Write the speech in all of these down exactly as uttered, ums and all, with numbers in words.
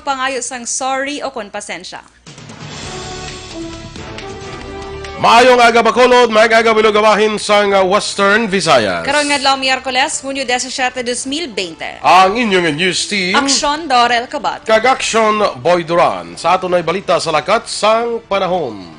pangayo sang sorry o kon pasensya. Maayong aga, Bacolod, maayong aga, Bilog, bahin sang, ah, Western Visayas. Karon nga adlaw, Miyerkules, Hunyo disisiete, dos mil bente. Ang inyong news team, Aksyon Dorel Kabat kag Aksyon Boy Duran. Sa aton ay balita sa lakat sang panahon.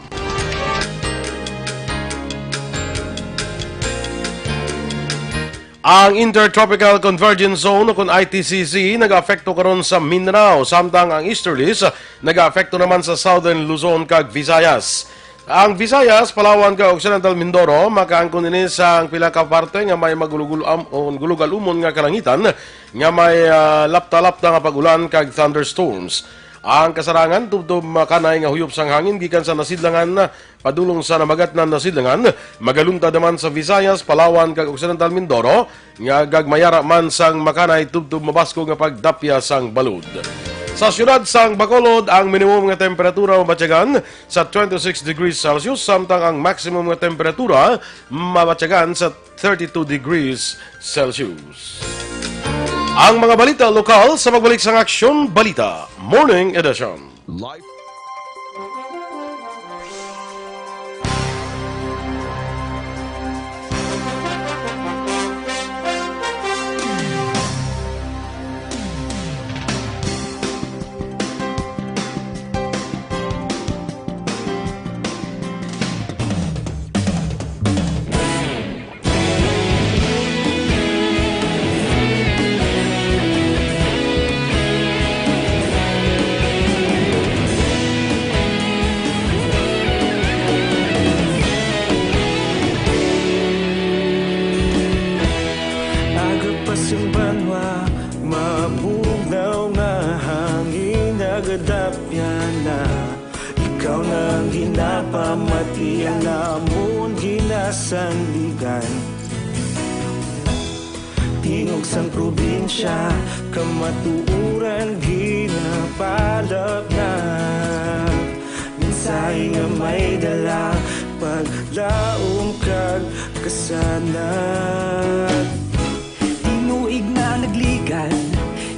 Ang Intertropical Convergence Zone, o kon I T C Z, nag-aapekto karon sa Mindanao, samtang ang easterlies nag-aapekto naman sa Southern Luzon kag Visayas. Ang Visayas, Palawan, kag Occidental Mindoro makaangkon ini sa pila ka parte nga may magulugul-am-, o gulugal-umon nga kalangitan nga may, ah, lapta-lapta nga pag-ulan kag thunderstorms. Ang kasarangan tubtob makanay nga huyop sang hangin gikan sa nasidlangan padulong sa namagatnan nasidlangan, magaluntad naman sa Visayas, Palawan, kag Occidental Mindoro, nga gagmayara man sang makanay tubtob mabaskog nga pagdapya sang balod. Sa siyudad sang Bacolod, ang minimum nga temperatura mabatyagan sa twenty-six degrees Celsius, samtang ang maximum nga temperatura mabatyagan sa thirty-two degrees Celsius. Ang mga balita lokal sa pagbalik sang Aksyon Balita Morning Edition. Live. Aga pa sing banwa, mabugnaw nga hangin nagadapya na. Ikaw na ang ginapamati, ang amon ginasandigan. Tingog sang probinsya, kamatuoran ginapalapnap. Mensahe nga may dala, paglaom kag kasanag. Tinuig na nagligan,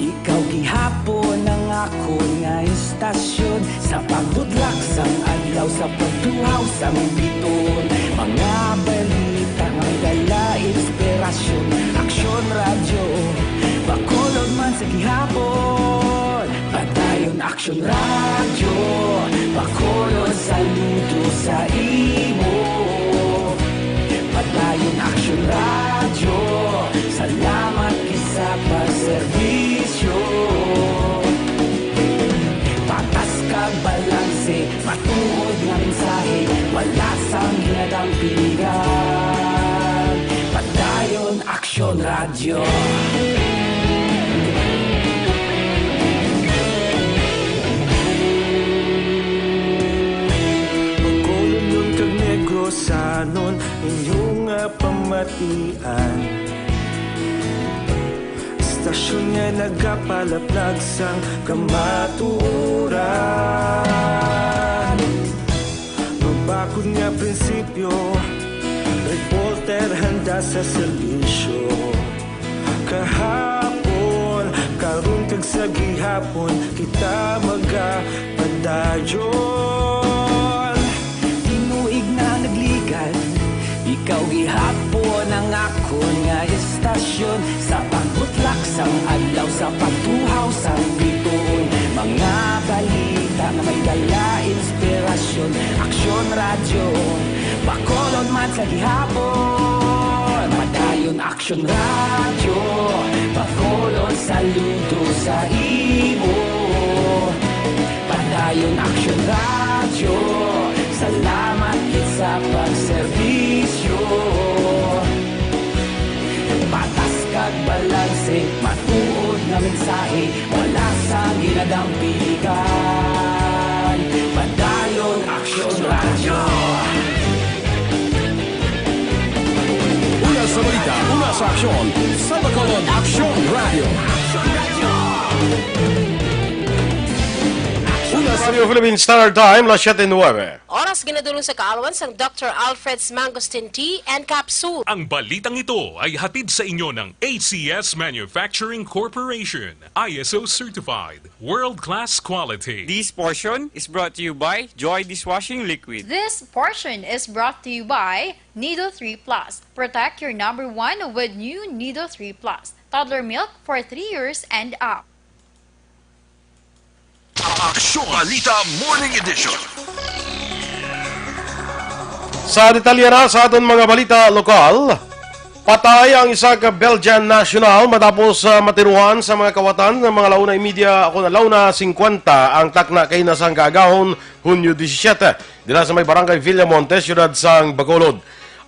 ikaw gihapon ang akon nga istasyon. Sa pagbutlak sang adlaw, sa pagtuhaw sang biton, mga balita nga may dala inspirasyon. Aksyon Radyo, Bacolod man sa gihapon. Padayon Aksyon Radyo, Bacolod, saludo sa imo. Padayon Aksyon Radyo, salamat gid sa pagserbisyo. Patas kag balanse, matuod nga mensahe, wala sang ginadampingan. Padayon Aksyon Radyo. Bacolodnon kag Negrosanon, inyo nga pamatian. Istasyon nga nagapalaplag sang kamatuoran. Mabakod nga prinsipyo, reporter handa sa serbisyo. Kahapon, karon kag sa gihapon, kita magapadayon. Tinuig na nagligan, ikaw gihapon ang akon nga istasyon. Sa pagbutlak sang adlaw, sa pagtuhaw sang bituon, mga balita nga may dala inspirasyon. Aksyon Radyo, Bacolod man sa gihapon. Padayon Aksyon Radyo, Bacolod, saludo sa imo. Padayon Aksyon Radyo, salamat gid sa pagserbisyo. Patas kag balanse, matuod nga mensahe, wala sang ginadampingan. Padayon Aksyon Radyo. Una sa balita, una sa aksyon, sa Bacolod Aksyon Radyo. Una Radio Philippine Standard Time, las siete nueve. Oras ginadulong sa kaalwan sang Doctor Alfred's Mangosteen Tea and Capsule. Ang balitang ito ay hatid sa inyo ng A C S Manufacturing Corporation, I S O certified, world-class quality. This portion is brought to you by Joy Dishwashing Liquid. This portion is brought to you by Nido three Plus. Protect your number one with new Nido three Plus. Toddler milk for three years and up. Aksyon Balita Morning Edition. Sa detalye na sa aton mga balita lokal, patay ang isa ka Belgian national matapos, ah, matiruhan sa mga kawatan nga mga la una y media o kon la una singkwenta ang takna kaina sang kaagahon, Hunyo disisiete, dira sa may Barangay Villamonte, siyudad sang Bacolod.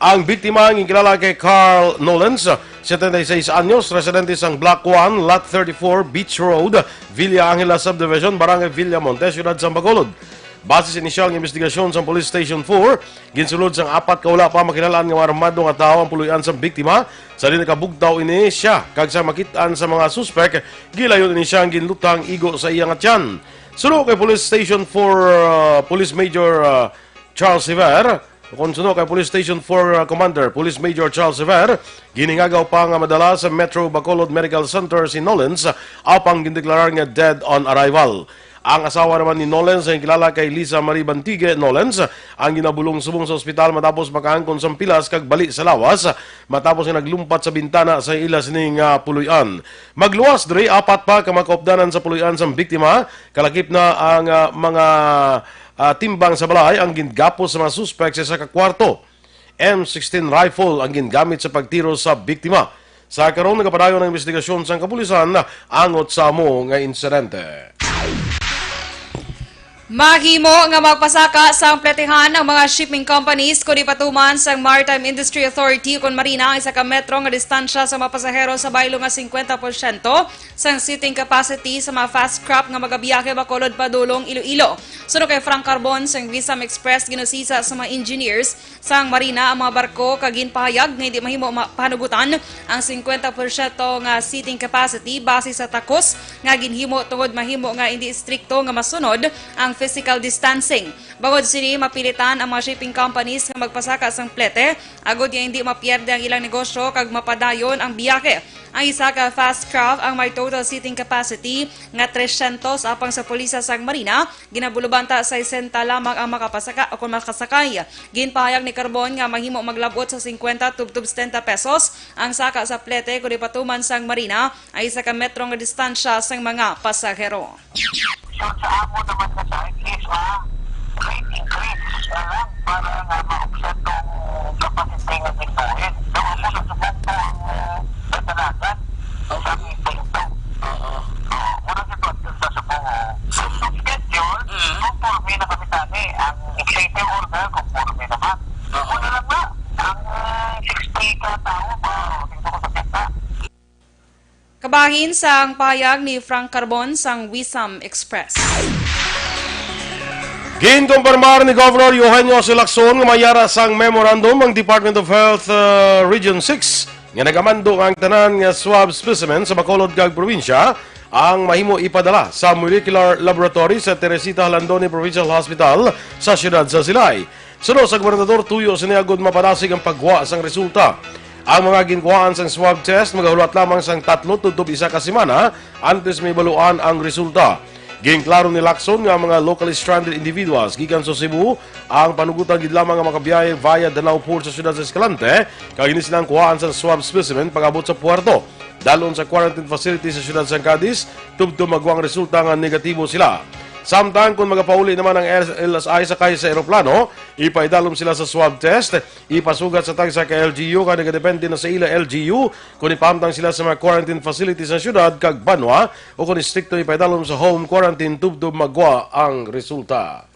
Ang biktima ang ginkilala kay Carl Nolens, setenta y seis anyos, residente sang Block one, Lot thirty-four, Beach Road, Villa Angela Subdivision, Barangay Villamonte, siyudad sang Bacolod. Base sa inisyal nga investigasyon sang Police Station four, ginsulod sang apat ka wala pa makilal-an nga mga armado nga tawo ang puloy-an sang biktima. Sa di nakabugtaw ini siya, kag sa makit-an sa mga suspek, gilayon ini siya ang ginlutang igo sa iya nga tiyan. Suno kay Police Station four, uh, Police Major, uh, Charles Sever, kon suno kay Police Station four, uh, Commander, Police Major Charles Sever, ginhingagaw pa nga madala sa Metro Bacolod Medical Center si Nolens, apang gindeklarar nga dead on arrival. Ang asawa naman ni Nolens, nga kilala kay Lisa Marie Bantigue Nolens, ang ginabulong subong sa ospital matapos makaangkon sang pilas kag bali sa lawas, matapos nga naglumpat sa bintana sa ila sini nga puloy-an. Magluwas diri, apat pa ka mga kaupdanan sa puloy-an sang biktima, kalakip na ang, ah, mga, ah, timbang sa balay ang gingapos sa mga suspek sa isa ka kwarto. M sixteen rifle ang gingamit sa pagtiro sa biktima. Sa karon, nagapadayon ang investigasyon sang kapulisan angot sa amo nga insidente. Mahimo nga magpasaka sang pletehan ang mga shipping companies kon ipatuman sang Maritime Industry Authority kon Marina ang isa ka metro nga distansya sa mga pasahero sa baylo nga singkwenta porsyento sang seating capacity sa mga fast craft nga magabiyahe bakulod padulong Iloilo. Suno kay Frank Carbon sang Visam Express, ginusisa sa mga engineers sang Marina ang mga barko kag ginpahayag nga hindi mahimo ma-, panugutan ang singkwenta porsyento nga seating capacity base sa takos nga ginhimo tungod mahimo nga hindi istrikto nga masunod ang physical distancing. Bangod sini, mapilitan ang mga shipping companies nga magpasaka sang plete agod nga hindi mapierde ang ilang negosyo kag mapadayon ang biyahe. Ang isa ka fast craft ang may total seating capacity nga trescientos, apang sa pulisa sang Marina, ginabulubanta sesenta lamang ang makapasaka o kon makasakay. Ginpahayag ni Carbon nga mahimo maglab-ot sa singkwenta tubtob setenta pesos ang saka sa plete kon ipatuman sang Marina ang isa ka metro nga distansya sang mga pasahero. So, sa amo naman nga side is, ah, rate increase na lang para nga ma-offset tong capacity nga gibuhin. Daw amo sa subong to ang, ah, kadalagan sa meeting to. Oo. Ah, mura gid to ang sa subong, ah, sa schedule, mm, conforme na kami tani. Ang executive order, conforme naman. Oo. Muna lang na, ang sixty ka tawo ba, o, tingnan ko sa kita. Kabahin sang pahayag ni Frank Carbon sang Wisam Express. Ginkumpirmar ni Governor Eugenio C. Lacson nga mayara sang memorandum ang Department of Health, uh, Region six nga nagamando nga ang tanan nga swab specimen sa Bacolod kag probinsya ang mahimo ipadala sa molecular laboratory sa Teresita Jalandoni Provincial Hospital sa siyudad sa Silay. Suno sa gobernador, tuyo sini agud mapadasig ang pagwa sang resulta. Ang mga ginkuhaan sang swab test magahulat lamang sang tatlo tubtob isa ka semana antes mahibaluan ang resulta. Ginklaro ni Lacson nga ang mga locally stranded individuals gikan sa Cebu ang panugutan gid lamang nga makabiyahe via Danao Port sa siyudad sa Escalante, kag hindi sila ang kuhaan sang swab specimen pag-abot sa puerto. Dalon sa quarantine facility sa siyudad sang Cadiz, tubtob magwa ang resulta nga negatibo sila. Samtang kon magapauli naman ang L S I sakay sa eroplano, ipaidalom sila sa swab test, ipasugat sa tagsa ka L G U, kag nagadepende na sa ila L G U kon ipahamtang sila sa mga quarantine facility sa siyudad kag banwa o kon istrikto ipaidalom sa home quarantine tubtob magwa ang resulta.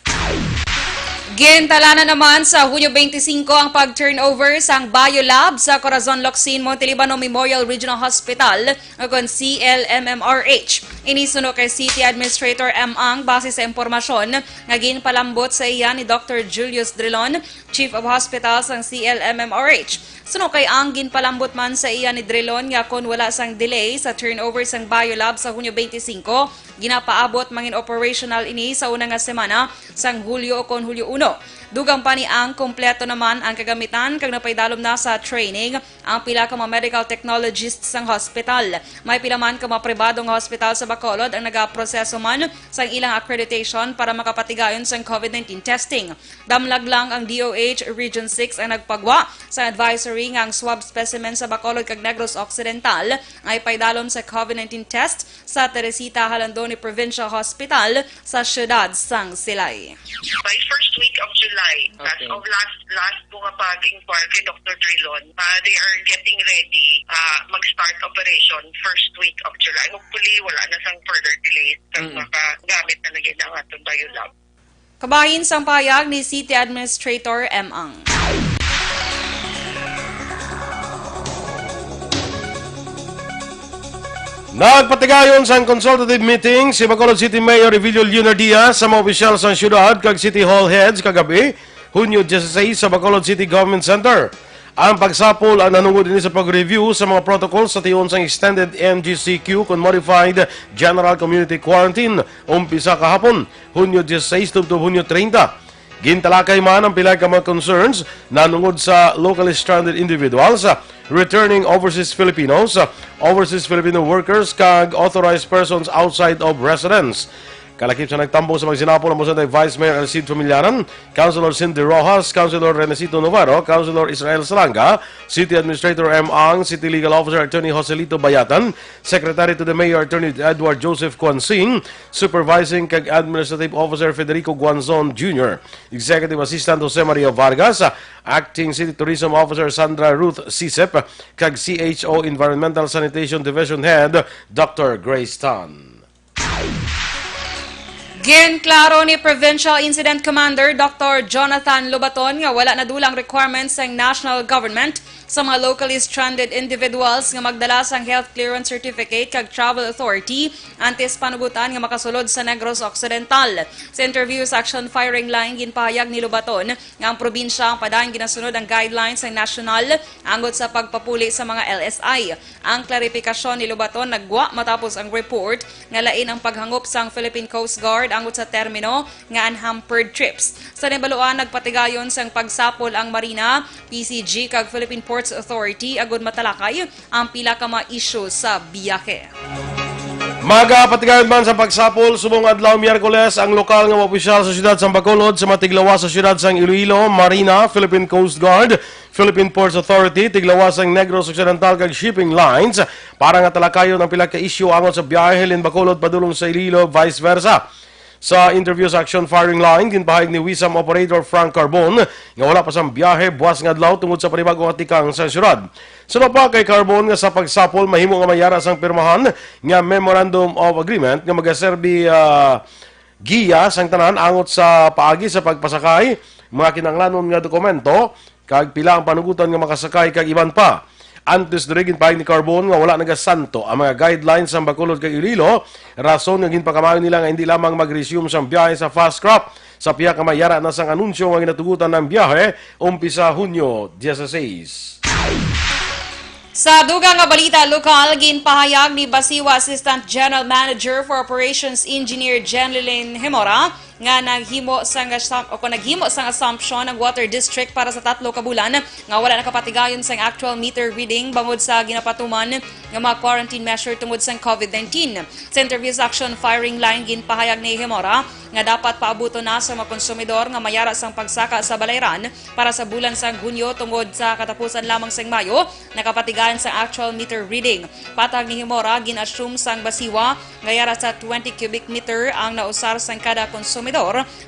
Gintalanan naman sa Hunyo twenty-five ang pag-turnover sang Biolab sa Corazon Locsin Montelibano Memorial Regional Hospital, o kon C L M M R H. Ini suno kay City Administrator M. Ang, base sa impormasyon nga ginpalambot sa iya ni Doctor Julius Drilon, Chief of Hospital sang C L M M R H. Suno kay Ang, ginpalambot man sa iya ni Drilon nga kon wala sang delay sa turnover sang biolab sa Hunyo twenty-five, ginapaabot mangin operational ini sa una nga semana sang Hulyo o kon Hulyo uno. Dugang pa ni Ang, kompleto naman ang kagamitan kag napaidalom na sa training ang pila ka mga medical technologists sang hospital. May pila man ka mga pribado nga hospital sa Bacolod ang nagaproseso man sang ilang accreditation para makapatigayon sang COVID nineteen testing. Damlag lang ang D O H Region six ang nagpagwa sang advisory nga ang swab specimen sa Bacolod kag Negros Occidental ay paidalom sa COVID nineteen test sa Teresita Jalandoni Provincial Hospital sa siyudad sang Silay. By first week of July, as Okay. of last last ko nga pag-inquire kay Doctor Drilon, ah, they are getting ready, ah, mag-start operation first week of July. Hopefully, wala na sang further delays kag Mm. makagamit na lagi na ang aton biolab. Kabahin sang pahayag ni City Administrator M. Ang. Nagpatigayon sang consultative meeting si Bacolod City Mayor Evilio Leonardia sa mga opisyal sang siyudad kag City Hall heads kagab-i, Hunyo dieciséis, sa Bacolod City Government Center. Ang pagsapol ang nanungod ini sa pag-review sa mga protocols sa tion sang extended M G C Q kon Modified General Community Quarantine, umpisa kahapon, Hunyo dieciséis tubtob Hunyo treinta. Gintalakay man ang pila ka mga concerns nanungod sa locally stranded individuals, returning overseas Filipinos, overseas Filipino workers, kag authorized persons outside of residence. Kalakip sa nagtambong sa pagsinapol ang Bosonday Vice Mayor Alcid Familiaran, Councilor Cindy Rojas, Councilor Renesito Navarro, Councilor Israel Salanga, City Administrator M. Ang, City Legal Officer Attorney Joselito Bayatan, Secretary to the Mayor Attorney Edward Joseph Quansing, Supervising kag Administrative Officer Federico Guanzon Junior, Executive Assistant Jose Maria Vargas, Acting City Tourism Officer Sandra Ruth Sisep, kag C H O Environmental Sanitation Division Head Doctor Grace Tan. Ginklaro ni Provincial Incident Commander Doctor Jonathan Lobaton nga wala na dulang requirements sang national government sa mga locally stranded individuals nga magdala sang health clearance certificate kag travel authority antes panugutan nga makasulod sa Negros Occidental. Sa interview sa Action Firing Line, ginpahayag ni Lobaton nga ang probinsya ang padayon ginasunod ang guidelines sang nasyonal angot sa pagpapuli sa mga L S I. Ang klaripikasyon ni Lobaton nagwa matapos ang report nga lain ang paghangop sang Philippine Coast Guard angot sa termino nga unhampered trips. Sa nahibaluan, nagpatigayon sang pagsapol ang Marina, P C G, kag Philippine Ports Authority agud matalakay ang pila ka mga isyu sa biyahe. Magapatigayon man sa pagsapol subong adlaw Miyerkules ang lokal nga mga opisyal sa siyudad sang Bacolod sa mga tiglawas sa siyudad sang Iloilo, Marina, Philippine Coast Guard, Philippine Ports Authority, tiglawas sang Negros Occidental kag shipping lines para nga talakayon ang pila ka isyu angot sa biyahe halin Bacolod padulong sa Iloilo, vice versa. Sa interview sa Action Firing Line, ginpahayag ni WISAM Operator Frank Carbon nga wala pa sang biyahe buas nga adlaw tungod sa panibag-o nga tikang sa siyudad. Suno pa kay Carbon nga sa pagsapol mahimo nga mayara sang pirmahan nga Memorandum of Agreement nga magaserbi, ah, giya sang tanan angot sa paagi sa pagpasakay, mga kinahanglanon nga dokumento, kag pila ang panugutan nga makasakay kag iban pa. Antes diri, ginpahayag ni Carbon nga wala nagasanto ang mga guidelines sang Bacolod kag Iloilo, rason nga ginpakamayo nila nga indi lamang mag-resume sang biyahe sa Fast Crop sa pihak nga mayara na sang anunsyo nga ginatugutan ang biyahe umpisa Hunyo dieciséis. Sa dugang nga balita lokal, ginpahayag ni Basiwa Assistant General Manager for Operations Engineer Jenlylin Himora nga naghimo sang assumption o kung naghimo sang assumption ang Water District para sa tatlo ka bulan nga wala nakapatigayon sang actual meter reading bangod sa ginapatuman nga mga quarantine measure tungod sang COVID nineteen. Sa interview sa Action Firing Line, ginpahayag ni Himora nga dapat paabuton na sa mga konsumidor nga mayara sang pagsaka sa balayran para sa bulan sang Hunyo tungod sa katapusan lamang sang Mayo nakapatigayon sang actual meter reading. Patag ni Himora, gin-assume sang Basiwa nga yara sa twenty cubic meter ang nausar sang kada konsumidor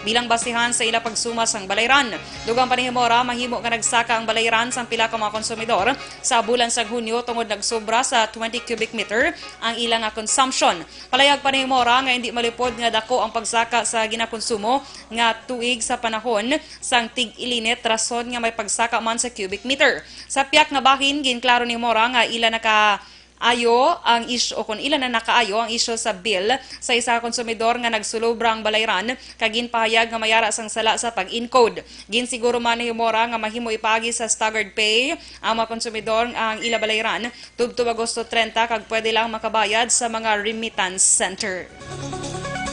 bilang basihan sa ila pagsuma sang balayran. Dugang pa ni Himora, mahimo nga nagsaka ang balayran sang pila ka mga konsumidor sa bulan sang Hunyo tungod nagsobra sa twenty cubic meter ang ila nga consumption. Palayag pa ni Himora nga hindi malipod nga dako ang pagsaka sa ginakonsumo nga tuig sa panahon sang tig-ilinit, rason nga may pagsaka man sa cubic meter. Sa piyak nga bahin, ginklaro ni Himora nga ila naka ayo ang isyu, o kon ila na nakaayo ang isyu sa bill sa isa ka konsumidor nga nagsulobrang balayran kag ginpahayag nga mayara sang sala sa pag-encode. Ginsiguro man ni Humora nga mahimo ipaagi sa staggered pay ang mga konsumidor ang ila balayran tubtob Agosto treinta kag pwede lang makabayad sa mga remittance center.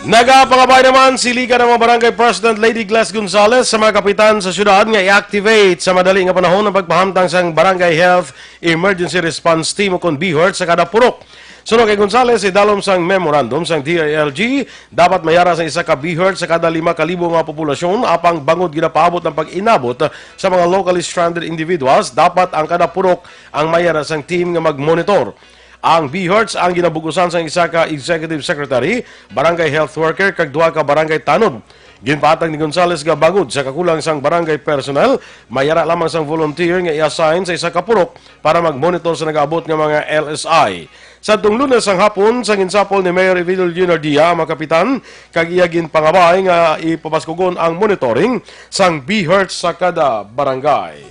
Nagapangabay naman si Liga ng mga Barangay President Lady Glass Gonzalez sa mga kapitan sa syudad nga i-activate sa madali nga panahon ang pagpahamtang sang Barangay Health Emergency Response Team o kon BHERT sa kada purok. Suno kay Gonzalez, idalom sang memorandum sang D I L G, dapat mayara sa isa ka BHERT sa kada lima ka libo nga populasyon, apang bangod ginapaabot ang pag-inabot sa mga locally stranded individuals, dapat ang kada purok ang mayara sang team nga mag-monitor. Ang BHERTs ang ginabugusan sang isa ka executive secretary, barangay health worker, kag duha ka barangay tanod. Ginpatag ni Gonzalez nga bangod sa kakulang sang barangay personnel, mayara lamang sang volunteer nga i-assign sa isa ka purok para mag-monitor sa nagaabot nga mga L S I. Sadtong Lunes sang hapon, sa ginsapol ni Mayor Evelio Leonardia ang mga kapitan, kag iya ginpangabay nga ipapaskugon ang monitoring sang BHERT sa kada barangay.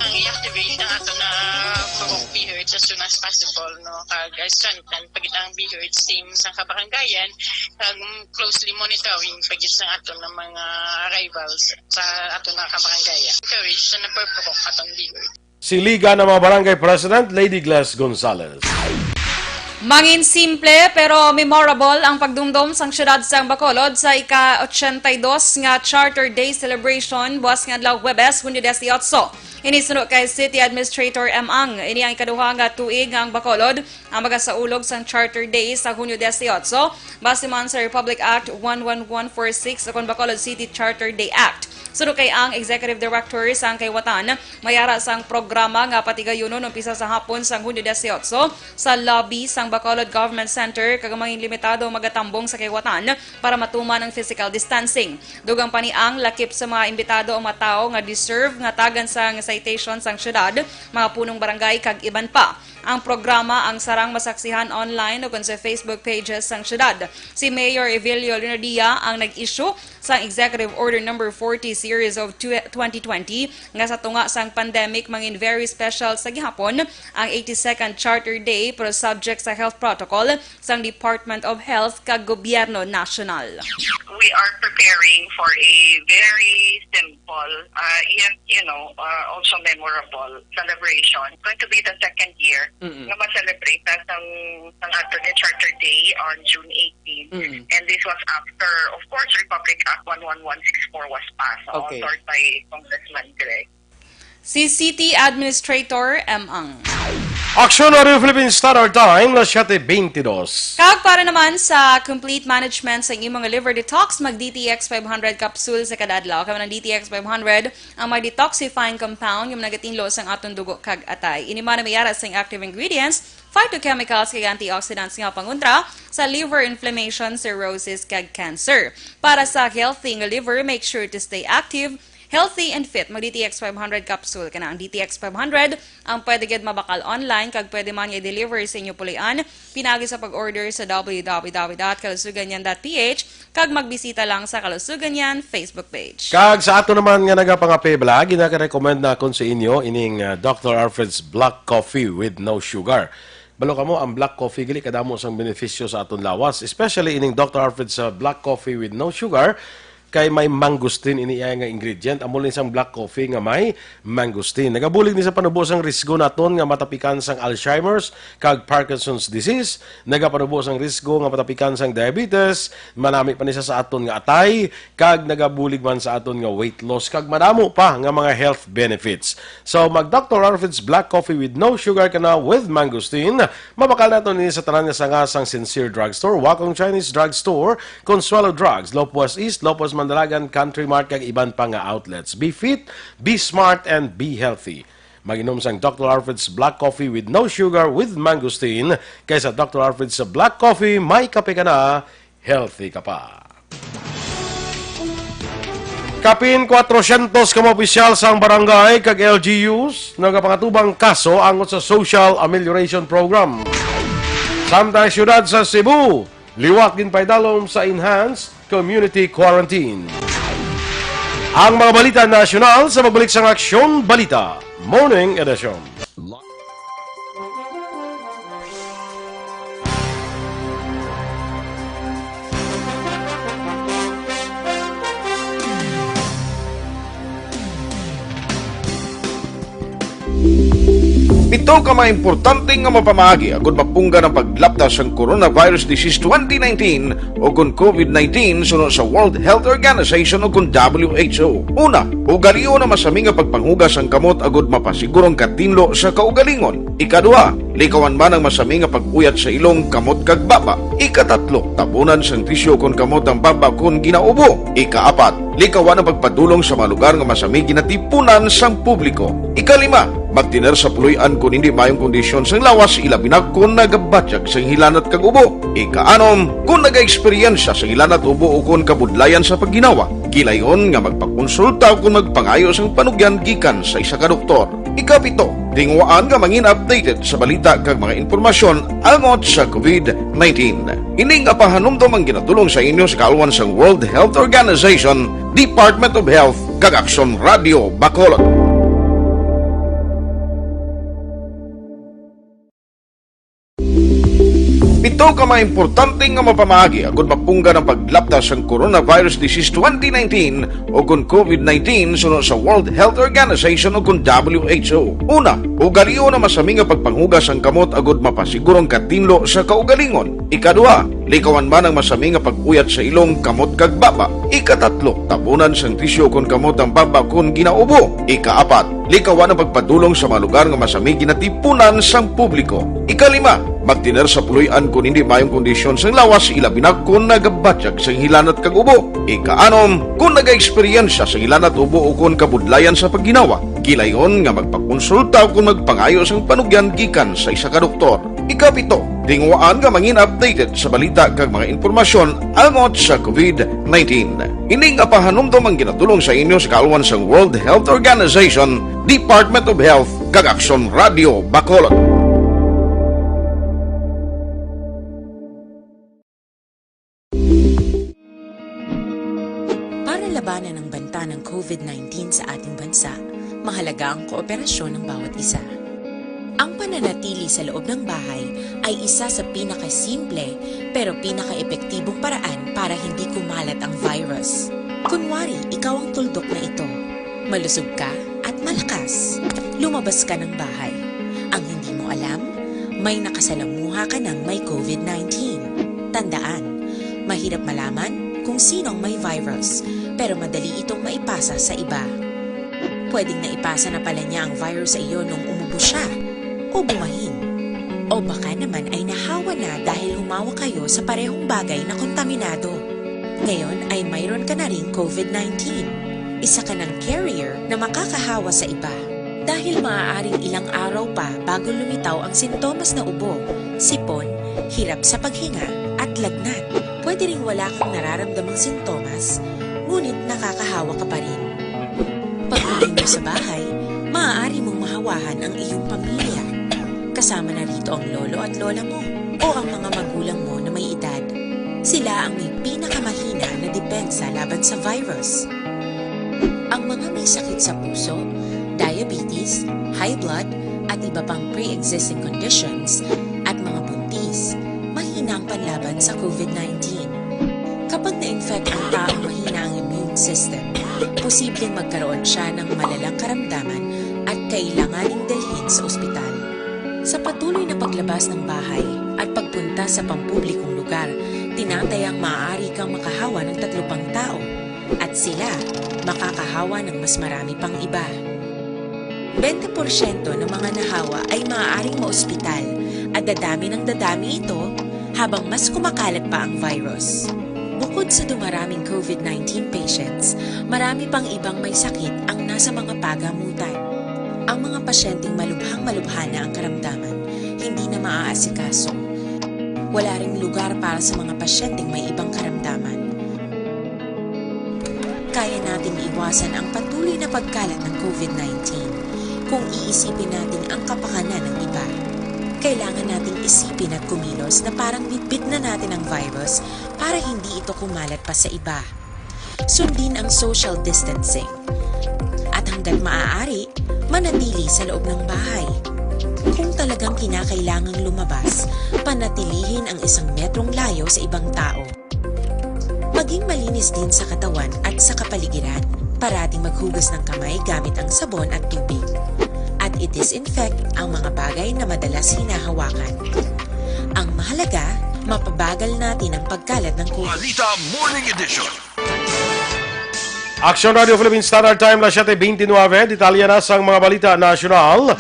Ang i-activate ang ato na purok BHERT as soon as possible, no? Kag, uh, strengthen pagid ang BHERT team sa kabarangayan, kag, mm, closely monitoring pagid sa ato na mga arrivals sa ato na kabarangayan. Encourage sa nagpapurok atong BHERT. Si Liga ng mga Barangay President, Lady Glass Gonzalez. Mangin simple pero memorable ang pagdumdom sang siyudad sang Bacolod sa ika-ochenta y dos nga Charter Day celebration buas nga adlaw Huwebes, Hunyo dieciocho. Ini suno kay City Administrator M. Ang. Ini ang ikaduha nga tuig nga ang Bacolod ang magasaulog sang Charter Day sa Hunyo dieciocho, base man sa Republic Act one one one four six ukon Bacolod City Charter Day Act. Suno kay ang Executive Director sang Kaiwatan, mayara sang programa nga patigayunon umpisa sa hapon sang Hunyo dieciocho sa lobby sang Bacolod Government Center, kag mangin limitado ang magatambong sa Kaiwatan para matuman ang physical distancing. Dugang pa ni Ang, lakip sa mga imbitado ang mga tawo nga deserve nga tagan sang citation sang syudad, mga punong barangay, kag iban pa. Ang programa ang sarang masaksihan online ukon sa Facebook pages sang syudad. Si Mayor Evelio Leonardia ang nag-issue sang Executive Order Number forty Series of tw-, twenty twenty nga sa tunga sang pandemic mangin very special sa gihapon ang eighty-second Charter Day, pero subject sa health protocol sang Department of Health kag Gobyerno Nasyonal. We are preparing for a very simple, uh, yet, you know, uh, also memorable celebration. It's going to be the second year Mm-mm. nga ma-celebrate na sang, sang ato ni Charter Day on June eighteen. Mm-mm. And this was after, of course, Republic Act one one one six four was passed, no? Okay. Authored by Congressman Greg. Si City Administrator M. Ang. Aksyon, Radio Philippine Standard Time, las siete veintidós. Kag para naman sa complete management sa imong liver detox, mag D T X five hundred capsule sa kada adlaw. Kay ang D T X five hundred ang may detoxifying compound nga nagatinlo sang aton dugo kag atay. Ini man ang may ara sang active ingredients, phytochemicals kag antioxidants nga pangontra sa liver inflammation, cirrhosis kag cancer. Para sa healthy nga liver, make sure to stay active, healthy and fit. Mag D T X five hundred capsule ka na. Ang D T X five hundred ang pwede gid mabakal online kag pwede man i-deliver sa inyo pulian pinaagi sa pag-order sa W W W dot kalusuganyan dot P H kag magbisita lang sa Kalusuganyan Facebook page. Kag sa ato naman nga nagapangapebla, ginaka-recommend nakon sa inyo ining, ah, Doctor Alfred's Black Coffee with no sugar. Balo kamo, ang black coffee gali kadamo sang benepisyo sa aton lawas, especially ining Doctor Alfred's, ah, Black Coffee with no sugar. Kay may mangosteen ini iya nga ingredient. Amo ni sang black coffee nga may mangosteen. Nagabulig ni sa panubo sang risgo naton nga matapikan sang Alzheimer's kag Parkinson's disease. Nagapanubo sang risgo nga matapikan sang diabetes. Manami pa ni sa, sa aton nga atay, kag nagabulig man sa aton nga weight loss, kag madamo pa nga mga health benefits. So, mag Doctor Alfred's Black Coffee with no sugar ka na with mangosteen. Mabakal nato ni sa tanan nga sanga sang Sincere Drugstore, Wakong Chinese Drugstore, Consuelo Drugs, Lopez East, Lopez Mandalagan, Country Mart, kag iban pa nga outlets. Be fit, be smart, and be healthy. Mag-inom sang Doctor Alfred's Black Coffee with no sugar with mangosteen, kay sa Doctor Alfred's Black Coffee, may kape ka na, healthy ka pa. Kapin kwatrocientos ka mga opisyal sang barangay kag L G Us nagapangatubang kaso angot sa Social Amelioration Program. Samtang siyudad sa Cebu, liwat ginpaidalom sa enhanced community quarantine. Ang mga balita nasyonal sa pagbalik sang Aksyon Balita Morning Edition. Ano ka mga importante nga mapamaagi agud mapunggan ang paglapta sang coronavirus disease twenty nineteen o kon COVID nineteen suno sa World Health Organization o kon W H O? Una, ugalion ang masami nga pagpanghugas sang kamot agud mapasiguro ang katinlo sa kaugalingon. Ikaduha, likawan man ang masami nga pag-uyat sa ilong, kamot kag baba. Ikatatlo, tabunan sang tisyu kon kamot ang baba kon ginaubo. Ikaapat, likawan ang pagpadulong sa mga lugar nga masami ginatipunan sang publiko. Ikalima, magtener sa puloy-an kon hindi maayong kondisyon sang lawas, ilabi na kon nagabatyag sang hilanat kag ubo. Ikaanom, kon nagaeksperyensya sang hilanat, ubo o kon kabudlayan sa pagginawa, gilayon nga magpakonsulta o kon magpangayo sang panugyan gikan sa isa ka doktor. Ikapito, tinguhaan nga mangin updated sa balita kag mga impormasyon angot sa COVID nineteen. Ini nga pahanumdom ang ginatulong sa inyo sa kaalwan sang World Health Organization, Department of Health, kag Aksyon Radio Bacolod. Pito ka mga importante nga mapamaagi agud mapunggan ang paglapta sang coronavirus disease twenty nineteen o kon COVID nineteen suno sa World Health Organization o kon W H O. Una, ugalion ang masami nga pagpanghugas sang kamot agud mapasiguro ang katinlo sa kaugalingon. Ikaduha, likawan man ang masami nga pag-uyat sa ilong, kamot kag baba. Ikatatlo, tabunan sang tisyu kon kamot ang baba kon ginaubo. Ikaapat, likawan ang pagpadulong sa mga lugar nga masami ginatipunan sang publiko. Ikalima, magtener sa puloy-an kon hindi maayong kondisyon sang lawas, ilabi na kon nagabatyag sang hilanat kag ubo. Ikaanom, kon nagaeksperyensya sang hilanat, ubo o kon kabudlayan sa pagginawa, gilayon nga magpakonsulta o kon magpangayo sang panugyan gikan sa isa ka doktor. Ikapito, tinguhaan nga mangin updated sa balita kag mga impormasyon angot sa COVID nineteen. Ini nga pahanumdom ang ginatulong sa inyo sa kaalwan sang World Health Organization, Department of Health, kag Aksyon Radio Bacolod. Para labanan ang banta ng COVID nineteen sa ating bansa, mahalaga ang kooperasyon ng bawat isa. Ang pananatili sa loob ng bahay ay isa sa pinakasimple pero pinakaepektibong paraan para hindi kumalat ang virus. Kunwari, ikaw ang tuldok na ito. Malusog ka at malakas. Lumabas ka ng bahay. Ang hindi mo alam, may nakasalamuha ka ng may COVID nineteen. Tandaan, mahirap malaman kung sino ang may virus, pero madali itong maipasa sa iba. Pwedeng naipasa na pala niya ang virus sa iyo nung umubo siya o bumahin. O baka naman ay nahawa na dahil humawak kayo sa parehong bagay na kontaminado. Ngayon ay mayroon ka na ring COVID nineteen. Isa ka ng carrier na makakahawa sa iba. Dahil maaaring ilang araw pa bago lumitaw ang sintomas na ubo, sipon, hirap sa paghinga, at lagnat. Pwede ring wala kang nararamdamang sintomas, ngunit nakakahawa ka pa rin. Pag-uwi mo sa bahay, maaari mong mahawahan ang iyong pamilya. Kasama na rito ang lolo at lola mo o ang mga magulang mo na may edad. Sila ang may pinakamahina na depensa laban sa virus. Ang mga may sakit sa puso, diabetes, high blood, at iba pang pre-existing conditions, at mga buntis, mahina ang panlaban sa COVID nineteen. Kapag na-infect ang taong mahina ang immune system, posibleng magkaroon siya ng malalang karamdaman at kailanganing dalhin sa ospital. Sa patuloy na paglabas ng bahay at pagpunta sa pampublikong lugar, tinatayang maaari kang makahawa ng tatlo pang tao, at sila makakahawa ng mas marami pang iba. Bente porsyento ng mga nahawa ay maaaring maospital, at dadami ng dadami ito habang mas kumakalat pa ang virus. Bukod sa dumaraming COVID nineteen patients, marami pang ibang may sakit ang nasa mga pagamutan. Ang mga pasyenteng malubhang-malubha na ang karamdaman, hindi na maaasikaso. Wala ring lugar para sa mga pasyenteng may ibang karamdaman. Kaya nating iwasan ang patuloy na pagkalat ng COVID nineteen kung iisipin natin ang kapakanan ng iba. Kailangan nating isipin at kumilos na parang bitbit na natin ang virus para hindi ito kumalat pa sa iba. Sundin ang social distancing. At hanggat maaari, manatili sa loob ng bahay. Kung talagang kinakailangang lumabas, panatilihin ang isang metrong layo sa ibang tao. Maging malinis din sa katawan at sa kapaligiran. Parating maghugas ng kamay gamit ang sabon at tubig. At I-disinfect ang mga bagay na madalas hinahawakan. Ang mahalaga, mapabagal natin ang pagkalat ng COVID. Balita Morning Edition. Action Radio Philippine Standard Time, las siete veintinueve. Detalye na sang mga balita nasyonal.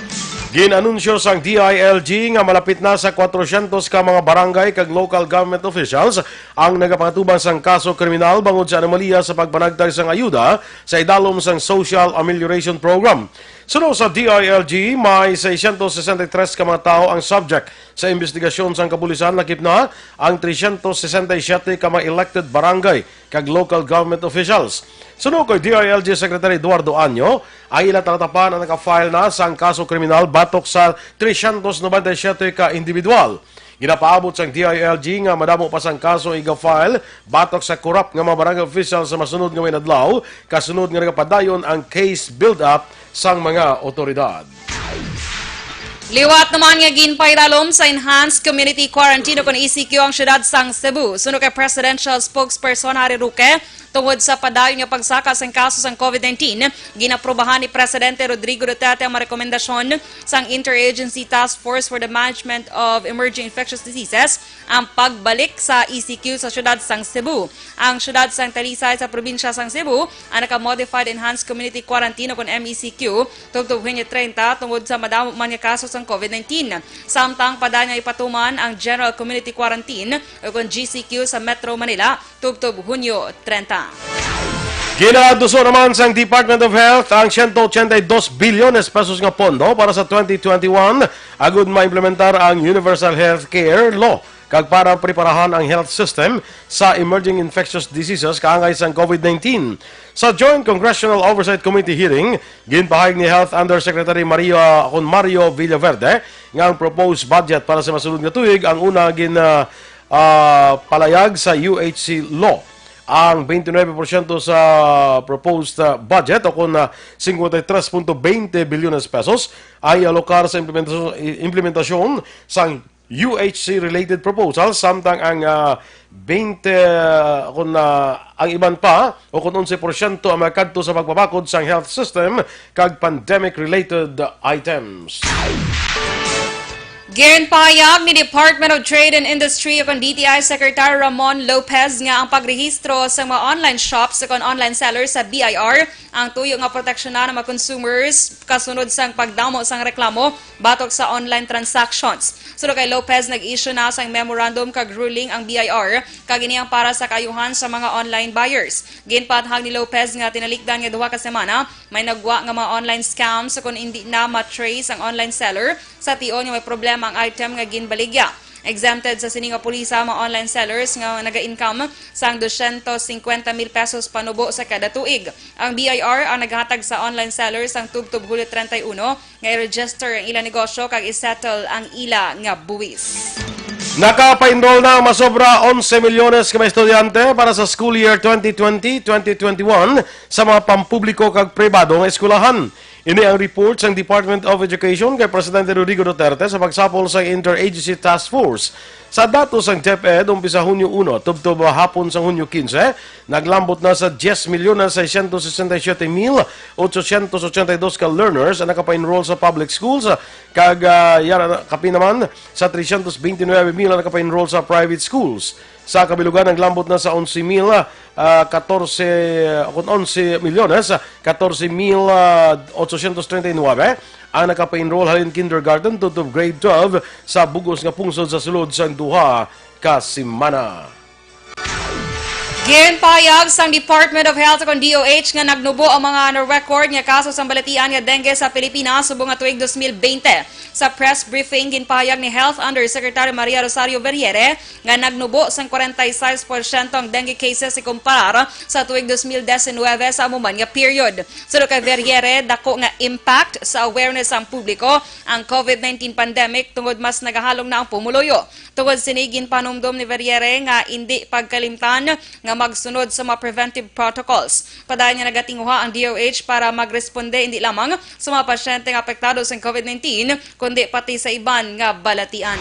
Gin-anunsyo sang D I L G nga malapit na sa kwatrocientos ka mga barangay kag local government officials ang nagapangatubang sang kaso kriminal bangod sa anomalya sa pagpanagtag sang ayuda sa idalom sang Social Amelioration Program. Suno sa D I L G, may seiscientos sesenta y tres ka mga tawo ang subject sa imbestigasyon sang kapulisan, lakip na ang trescientos sesenta y siete ka mga elected barangay kag local government officials. Suno kay D I L G Secretary Eduardo Año, ang ila talatapan ang naka-file na sang kaso kriminal batok sa trescientos noventa y siete ka individual. Ginapaabot sang D I L G nga madamo pa sang kaso ang iga-file batok sa corrupt nga mga barangay official sa masunod nga mga adlaw, kasunod nga nagapadayon ang case build-up sang mga otoridad. Liwat naman nga ginpaidalom sa enhanced community quarantine o kon E C Q ang siyudad sang Cebu. Suno kay presidential spokesperson Harry Roque, tungod sa padayon nga pagsaka sang kaso sang COVID nineteen, ginaprubahan ni Presidente Rodrigo Duterte ang mga rekomendasyon sang Interagency Task Force for the Management of Emerging Infectious Diseases ang pagbalik sa E C Q sa siyudad sang Cebu. Ang siyudad sang Talisay sa probinsya sang Cebu ang naka-modified enhanced community quarantine o kon M E C Q tubtob Hunyo treinta tungod sa madamo man nga kaso sang COVID nineteen. Samtang padayon nga ipatuman ang general community quarantine o kon G C Q sa Metro Manila tubtob Hunyo treinta. Ginaduso naman sang Department of Health ang siyento ochenta y dos bilyones pesos nga pondo para sa twenty twenty-one agud maimplementar ang Universal Health Care Law kag para preparahan ang health system sa emerging infectious diseases kaangay sang COVID nineteen. Sa Joint Congressional Oversight Committee hearing, ginpahayag ni Health Undersecretary Maria, kon Mario Villaverde, nga ang proposed budget para sa masunod nga tuig ang una gin, ah, ah, palayag sa U H C law. Ang twenty-nine porsyento sa proposed, ah, budget o kon, ah, cincuenta y tres punto veinte bilyones pesos ang ialokar sa implementasyon, implementasyon sang U H C related proposal, samtang ang, ah, twenty, ah, kon, ah, ang iban pa o kon onse porsyento ang makadto sa pagpabakod sang health system kag pandemic related items. Ginpahayag ni Department of Trade and Industry o kon D T I Secretary Ramon Lopez nga ang pagrehistro sa mga online shops o kon online sellers sa B I R ang tuyo nga proteksyonan ang mga consumers kasunod sang pagdamo sang reklamo batok sa online transactions. Suno kay Lopez, nag-issue na sang memorandum kag ruling ang B I R, kag ini ang para sa kaayuhan sa mga online buyers. Ginpaathag ni Lopez nga tinalikdan nga duha ka semana may nagwa nga mga online scams kon indi na ma-trace ang online seller sa tion nga may problema ang item nga ginbaligya. Exempted sa sini nga pulisa ang mga online sellers nga naga-income sang dosyentos singkwenta mil pesos panubo sa kada tuig. Ang B I R ang naghatag sa online sellers ang tubtob Hulyo treinta y uno nga i-register ang ila negosyo kag i-settle ang ila nga buwis. Nakapa-enroll na ang masobra onse milyones ka mga estudyante para sa school year twenty twenty, twenty twenty-one sa mga pampubliko kag pribado nga eskwelahan. Ini ang report sang Department of Education kay Presidente Rodrigo Duterte sa pagsapol sa Interagency Task Force. Sa datos sang DepEd, umpisa Hunyo uno tubtob hapon sang Hunyo quince, naglambot na sa diyes milyones seiscientos sesenta y siete mil ochocientos ochenta y dos ka learners ang nakapa-enroll sa public schools, kag, ah, yara na, kapin naman sa trescientos veintinuebe mil ang nakapa-enroll sa private schools. Sa kabilugan, naglambot na sa onse mil, ah, katorse, ah, kun onse milyones, ah, katorse mil, ah, ochocientos treinta y nuebe ang nakapa-enroll halin kindergarten tubtob grade twelve sa bug-os nga pungsod sa sulod sang duha ka semana. Ginpahayag sang Department of Health o kon D O H nga nagnubo ang mga na-record nga kaso sang balatian nga dengue sa Pilipinas subong nga tuig dos mil bente. Sa press briefing, ginpahayag ni Health Undersecretary Maria Rosario Verriere nga nagnubo sang kwarenta y seis porsyento ang dengue cases ikumparar sa tuig dos mil diecinuebe sa amo man nga period. Suno kay Verriere, dako nga impact sa awareness ang publiko ang COVID nineteen pandemic tungod mas nagahalong na ang pumuluyo. Tungod sini, ginpanumdom ni Verriere nga indi pagkalimtan nga magsunod sa mga preventive protocols. Padayon nga nagatinguha ang D O H para magresponde indi lamang sa mga pasyente nga apektado sang COVID nineteen, kundi pati sa iban nga balatian.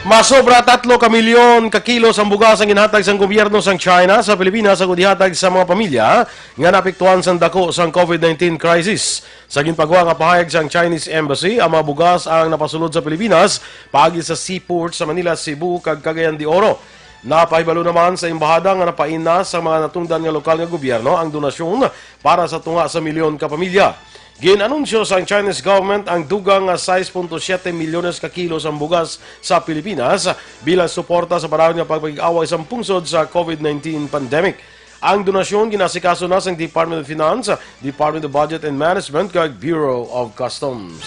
Masobra tatlo ka milyon ka kilos ang bugas ang ginhatag sang gobyerno sang China sa Pilipinas agud ihatag sa mga pamilya nga naapektuhan sang dako sang COVID nineteen crisis. Sa ginpagwa nga pahayag sang Chinese Embassy, ang mga bugas ang napasulod sa Pilipinas paagi sa seaport sa Manila, Cebu, kag Cagayan de Oro. Napahibalo naman sa embahada nga napaina sa mga natungdan nga lokal nga gobyerno ang donasyon para sa tunga sa milyon ka pamilya. Gin-anunsyo sang Chinese government ang dugang nga sais punto siyete milyones ka kilos ang bugas sa Pilipinas bilang suporta sa panahon nga pagpakig-away sang pungsod sa COVID nineteen pandemic. Ang donasyon ginaasikaso na sang Department of Finance, Department of Budget and Management, kag Bureau of Customs.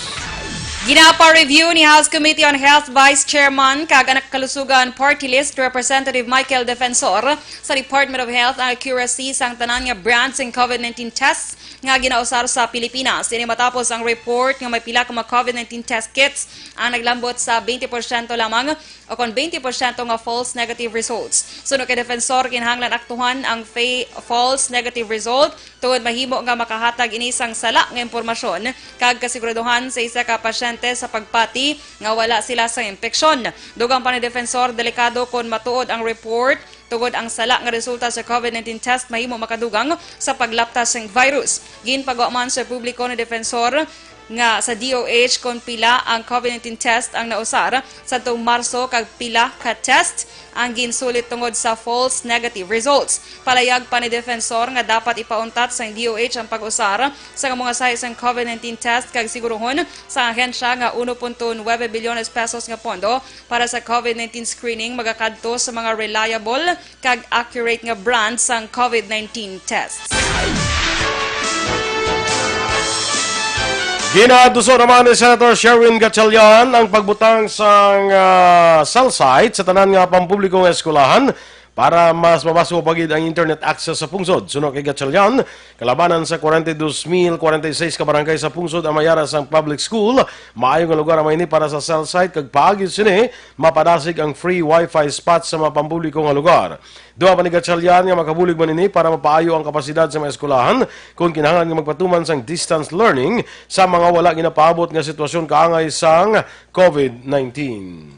Ginapa-review ni House Committee on Health Vice Chairman kag Anak Kalusugan Party List Representative Michael Defensor sa Department of Health ang accuracy sang tanan nga brand sing COVID nineteen tests nga ginausar sa Pilipinas. Ini matapos ang report nga may pila ka mga COVID nineteen test kits ang naglambot sa twenty porsyento lamang o kon twenty porsyento nga false negative results. Suno kay Defensor, kinahanglan aktuhan ang fa-, false negative result tungod mahimo nga makahatag ini sang sala nga impormasyon kag kasiguraduhan sa isa ka pasyente sa pagpati nga wala sila sa impeksyon. Dugang pa ni Defensor, delikado kon matuod ang report tungod ang sala nga resulta sa COVID nineteen test mahimo makadugang sa paglaptas sang virus. Ginpagwa man sa publiko ni Defensor nga sa D O H kon pila ang COVID nineteen test ang nausar sadtong Marso kag pila ka test ang ginsulit tungod sa false negative results. Palayag pa ni Defensor nga dapat ipauntat sang D O H ang pag-usar sa mga sahi sang COVID nineteen test kag siguruhon sa ahensya nga uno punto nuebe bilyones pesos nga pondo para sa COVID nineteen screening magakadto sa mga reliable kag accurate nga brand sang COVID nineteen tests. Ginaduso naman ni Senator Sherwin Gatchalian ang pagbutang sang, ah, cell site sa tanan nga pampubliko nga eskwelahan para mas mabaso pa gid ang internet access sa pungsod. Suno kay Gatchalian, kalabanan sa forty-two mil forty-six ka barangay sa pungsod ang may ara sang public school. Maayo nga lugar ang ini para sa cell site kag paagi sini mapadasig ang free wifi spot sa mga pampubliko nga lugar. Duha pa ni Gatchalian nga makabulig man ini para mapaayo ang kapasidad sa mga eskwelahan kon kinahanglan nga magpatuman sang distance learning sa mga wala ginapaabot nga sitwasyon kaangay sang COVID nineteen.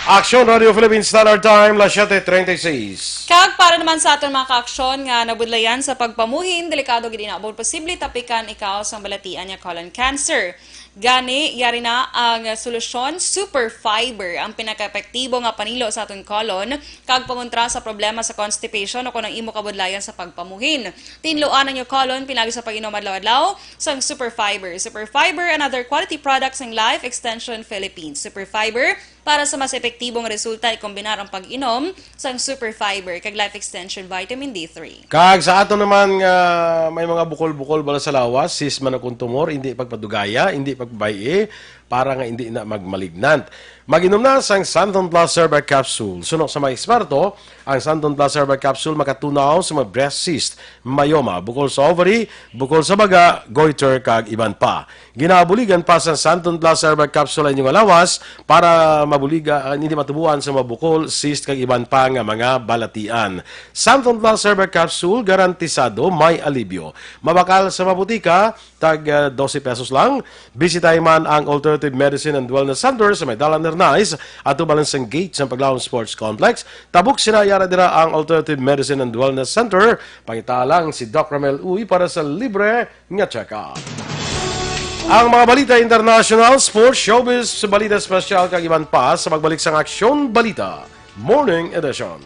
Aksyon Radio Philippines Standard Time, las siete treinta y seis. Kag para naman sa aton mga kaaksyon nga nabudlayan sa pagpamuhin, delikado gid inabot posible tapikan ikaw sang balatian nga colon cancer. Gani, yari na ang solusyon, Super Fiber, ang pinakaepektibo nga panilo sa aton colon kag pangontra sa problema sa constipation o kon ang imo kabudlayan sa pagpamuhin. Tinluan ang imo colon pinagi sa pag-inom adlaw-adlaw sang Super Fiber. Super Fiber, another quality product sang Life Extension Philippines. Super Fiber, para sa mas epektibong resulta, ikombinar ang pag-inom sang Super Fiber kag Life Extension Vitamin D three. Kag sa ato naman nga may mga bukol-bukol bala sa lawas, cyst man o kon tumor, hindi pagpadugaya, hindi pagpabay-i, para nga hindi na magmalignant. Mag-inom na sang Santon Plus Herbal Capsule. Suno sa mga eksperto, ang Santon Plus Herbal Capsule makatunaw sa mga breast cyst, myoma, bukol sa ovary, bukol sa baga, goiter, kag iban pa. Ginabuligan pa sa Santon Plus Herbal Capsule ang inyong lawas para mabuliga, ah, hindi matubuan sa mga bukol, cyst, kag iban pa nga mga balatian. Santon Plus Herbal Capsule, garantisado may alibyo. Mabakal sa mga butika, tag, ah, dose pesos lang. Bisitahi man ang Alternative Medicine and Wellness Center sa may Dalan Hernais, atubang sang gate sang Paglaom Sports Complex. Tabok sina, yara dira ang Alternative Medicine and Wellness Center. Pangita lang si Doc Ramel Uy para sa libre nga check-up. Ang mga balita international, sports, showbiz, balita espesyal, kag iban pa sa pagbalik sang Aksyon Balita Morning Edition.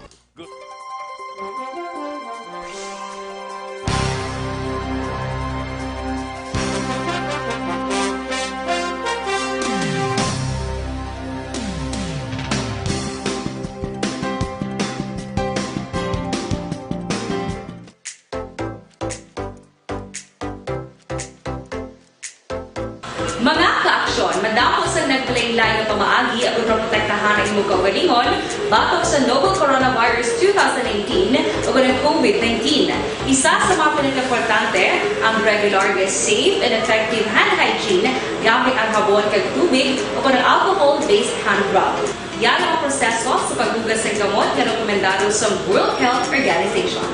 Mga kaaksyon, madamo sang naglain-lain nga pamaagi agud nga protektahan ang imo kaugalingon batok sa novel coronavirus two thousand eighteen o ang COVID nineteen. Isa sa mga pinakaimportante, ang regular nga safe and effective hand hygiene gamit ang habon kag tubig o ang alcohol-based hand rub. Yara ang proseso sa paghugas sang kamot nga rekomendado sa World Health Organization.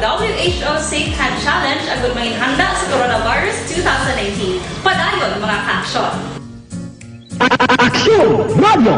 W H O Safe Hand Challenge agud manginhanda sa coronavirus two thousand nineteen. Padayon, mga ka-aksyon! Aksyon Radio!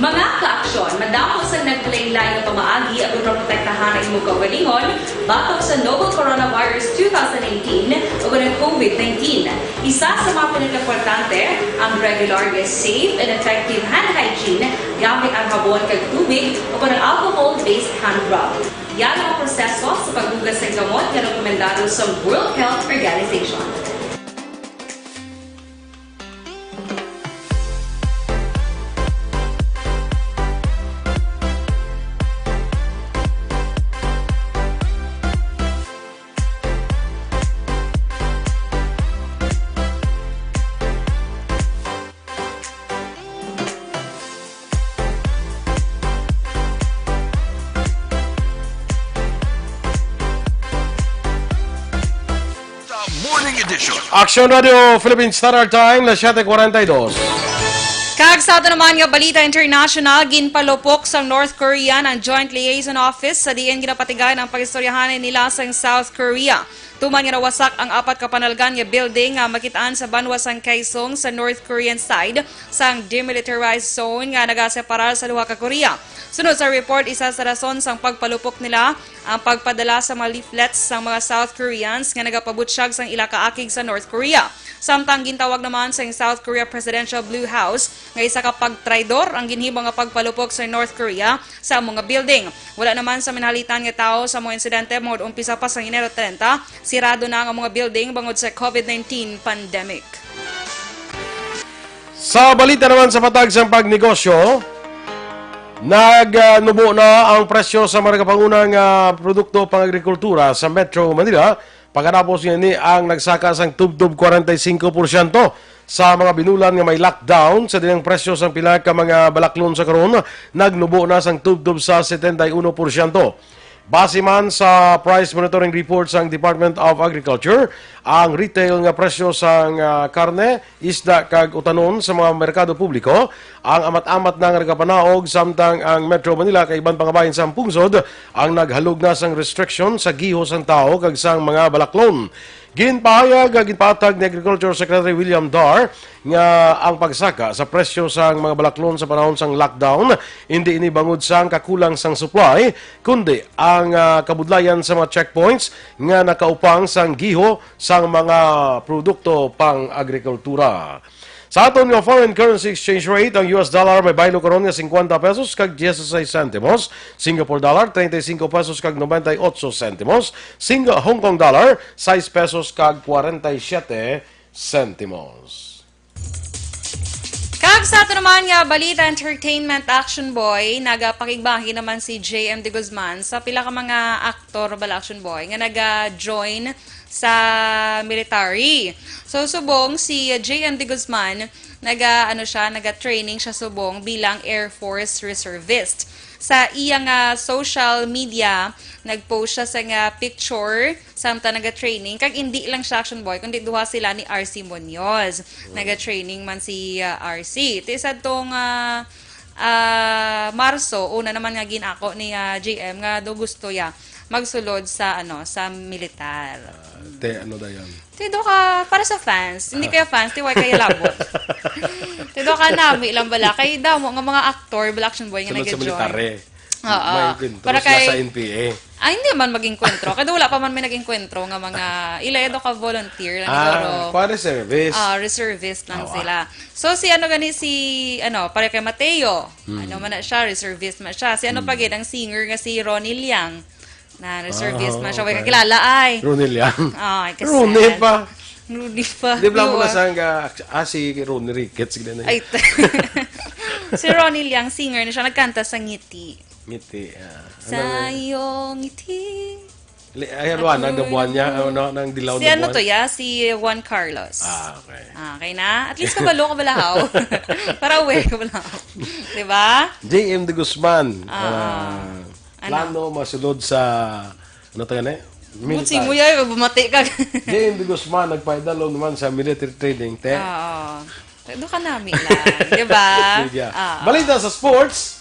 Mga ka-aksyon, madamo sang naglain-lain nga pamaagi aron maprotektahan ang imong kaugalingon batok sa novel coronavirus two thousand nineteen ug ang COVID nineteen. Isa sa mga pinakaimportante ang regular nga safe and effective hand hygiene gamit ang habon kag tubig o ang alcohol-based hand rub. Yara ang proseso sa paghugas sang gamot nga rekomendado sa World Health Organization. The Morning Edition. Action Radio Philippine Standard Time, las siete cuarenta y dos. Kag sa ato naman nga balita international, ginpalupok sang North Korea ang Joint Liaison Office sa diin ginapatigayon ang pag-istoryahanay nila sang South Korea. Tuman nga nawasak ang apat ka panalgan nga building nga makitaan sa banwa sang Kaesong sa North Korean side sang demilitarized zone nga nagaseparar sa duha ka Korea. Sunod sa report, isa sa rason sang pagpalupok nila ang pagpadala sa mga leaflets sang mga South Koreans nga nagapabutyag sang ila kaakig sa North Korea. Samtang gintawag naman sang South Korea Presidential Blue House nga isa ka pagtraidor ang ginhimo nga pagpalupok sa North Korea sa amo nga building. Wala naman sa minahalitan nga tawo sa mga insidente bangod umpisa pa sang Enero treinta, sirado na ang mga building bangod sa COVID nineteen pandemic. Sa balita naman sa patag sang pagnegosyo, nagnubo na ang presyo sa mga nagapangunang, ah, produkto pang-agrikultura sa Metro Manila. Pagkatapos nga ini ang nagsaka sang tubtob kwarenta y singko porsyento sa mga binulan nga may lockdown, sa diin ang presyo sang pila ka mga balaklon sa karon nagnubo na sang tubtob sa setenta y uno porsyento. Base man sa price monitoring report sang Department of Agriculture, ang retail nga presyo sang, ah, karne, isda kag utanon sa mga merkado publiko ang amat-amat na nga nagapanaog, samtang ang Metro Manila kag iban pa nga bahin sang pungsod ang naghalog na sang restriction sa giho sang tawo kag sang mga balaklon. Ginpahayag nga ginpatag ni Agriculture Secretary William Dar nga ang pagsaka sa presyo sang mga balaklon sa panahon sang lockdown, indi ini bangod sang kakulang sang supply, kundi ang, ah, kabudlayan sa mga checkpoints nga nakaupang sang giho sang mga produkto pang-agrikultura. Sa aton nga foreign currency exchange rate, ang U S dollar may baylo karon nga cincuenta pesos kag dieciséis centimos, Singapore dollar treinta y cinco pesos kag noventa y ocho centimos, Singa-, Hong Kong dollar sais pesos kag kwarenta y siete centimos. Kag sa ato naman nga balita, entertainment, Action Boy, nagapakigbahin naman si J M de Guzman sa pila ka mga aktor bala, Action Boy, nga naga-join sa military. So, subong si J M de Guzman, naga, ano siya, naga-training siya subong bilang Air Force reservist. Sa iya nga social media, nag-post siya sa nga picture samtang naga-training. Kag hindi lang siya, Action Boy, kundi duha sila ni R C Muñoz. Naga-training man si, ah, R C. Ti sa tong, ah, ah, Marso, una naman nga ginako ni, ah, J M nga do gusto ya magsulod sa, ano, sa militar. Ah, te, ano dayon? Ti do ka, para sa fans. Hindi kaya fans, ti wala kaya labot. Ti do ka nami lang bala. Kay damo nga mga aktor, bala, Action Boy nga Sunod sa nag-join. Military. Oo. May enkwentro Para sila kay sa N P A. Ay, hindi man mag-enkwentro. Kaya wala pa man may nag-enkwentro nga mga, ila do ka volunteer lang siguro. Ah, kuwan reservist. Ah, reservist lang Awa. Sila. So, si ano gani si, ano, pare kay Mateo. Hmm. Ano man na siya, reservist man siya. Si ano pa Hmm. gid, ang singer nga si Ronnie Liang. Na, reservist Ah, man siya. Way okay. Kakilala ay. Ronnie Liang. Ay, kasi Ronnie pa. Ronnie pa. Di ba mo Diwa. Nasaan ka? Ah, si Ronnie Ricketts. Gina na Ay, yun. t- Si Ronnie Liang, singer na siya. Nagkanta sa Ngiti. Ngiti, ah. Sa Anong iyong ngiti. Li-, ay, ano, At ano, ang buwan niya? Ano, nang dilaw Si na ano buwan? To, ya? Si Juan Carlos. Ah, okay. Ah, okay na? At least kabalo, kabalahaw. Para aware, kabalahaw. Di ba? J M de Guzman. Ah. Ah, Ano? Plano masulod sa, ano to gani? Butsi mo yan, bumati ka. James Guzman, nagpaidalom naman sa military training, te. Oo. Doon ka nami lang, di ba? Sige. Ah. Balita sa sports.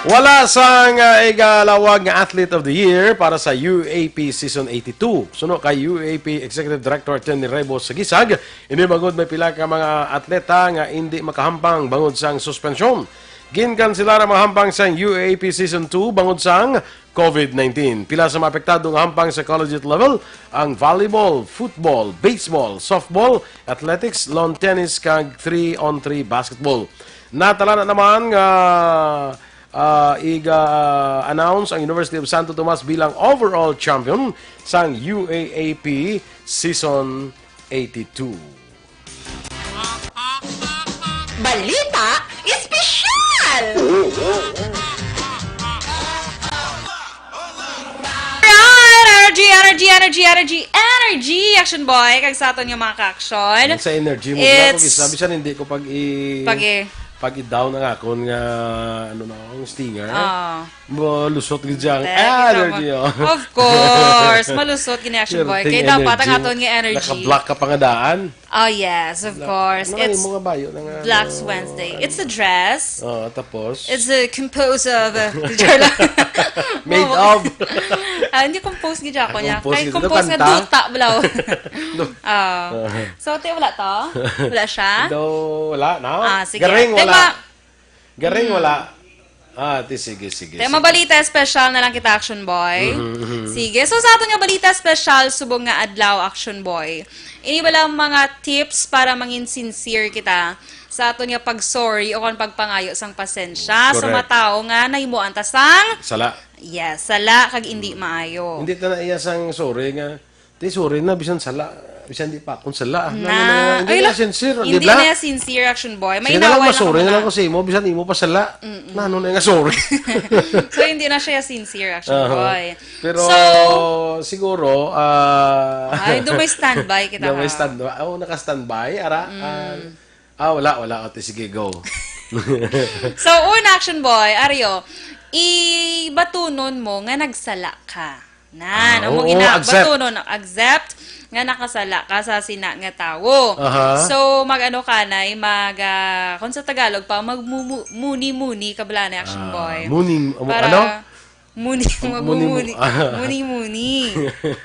Wala sang, ah, igalawag nga Athlete of the Year para sa U A P Season eighty-two. Suno kay U A P Executive Director Tenny Rebo Sagisag, ini bangod may pila ka mga atleta nga indi makahampang bangod sang suspensyon. Ginkanselar ang mga hampang sang U A P Season two bangod sang COVID nineteen. Pila sa maapektado nga hampang sa collegiate level ang volleyball, football, baseball, softball, athletics, lawn tennis, kag three-on-three basketball. Natala na naman nga, ah, iga-announce ang University of Santo Tomas bilang overall champion sang U A A P Season eighty-two. Balita Espesyal! Right! Energy, energy, energy, energy, energy! Action Boy, kag sa aton nga mga ka-action. Sa energy mo, it's ako, gisa, bisan hindi ko pag i-, pag i-, pag i-down ang akon nga, ano na, ang stinger. Ah. Malusot gid siya ang energy, oh. Of course, malusot gini, Action Boy. Kay dapat ang aton nga energy. Naka-black ka pa nga daan. Oh, yes, of course. Ano yung mga bayo na nga, Black's Wednesday. It's a dress. Oh, tapos? It's a composed of, uh, made of? Ah, hindi composed gid ako niya. Kay composed nga duta, balaw. Ah. So, te, wala to? Wala siya? Daw, wala, no? Ah, sige. Garing, wala. Garing, wala. Ah, ti, sige, sige, sige. Te, mabalita espesyal na lang kita, Action Boy. Mhm, mhm. Sige. So, sa aton nga balita espesyal, subong nga adlaw, Action Boy. Ini bala mga tips para mangin sincere kita sa aton nga pag-sorry o kon pagpangayo sang pasensya sa mga tawo nga nahimuan ta sang sala. Yes, sala kag indi maayo. Hindi ta na iya sang sorry nga, "Ti, sorry na, bisan sala, bisan di pa akong sala." Na, hindi na sincere, hindi na sincere, Action Boy. Sige na lang, masorry na lang ko sa imo, bisan imo pa sala. Nano na nga sorry? So, hindi na siya sincere, Action Boy. Pero, siguro, ah, ay, do may standby kita, ha? Do may standby. Oh, naka-standby, ara? Ah, wala, wala. O, ti, sige, go. So, una, Action Boy, ari, o, ibatunon mo nga nagsala ka. Nan, amo gina-, batunon, accept nga nakasala ka sa sina nga tawo. Aha. So, mag-ano ka, nay, mag, ah, kung sa Tagalog pa, magmumu-, muni-muni ka bala ni, Action Boy. Muni, ano? Muni, muni, muni-muni.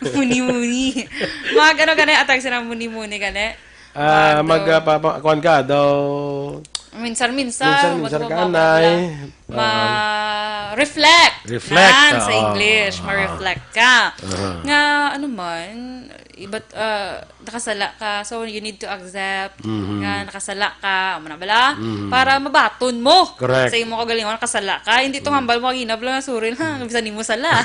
Muni-muni. Mag-ano ka na, atag sila muni-muni ka na. Ah, mag, ah, pa, pa, kuwan ka, daw minsan-minsan, minsan-minsan ka, anay. Ma-reflect. Reflect, nan, sa English, ma-reflect ka. Nga, ano man, iba't, ah, nakasala ka, so you need to accept nga nakasala ka, amo na bala, para mabaton mo sa imo kaugalingon, nakasala ka. Hindi to hambal mo, kaginap lang, sorry lang, bisan nimo sala.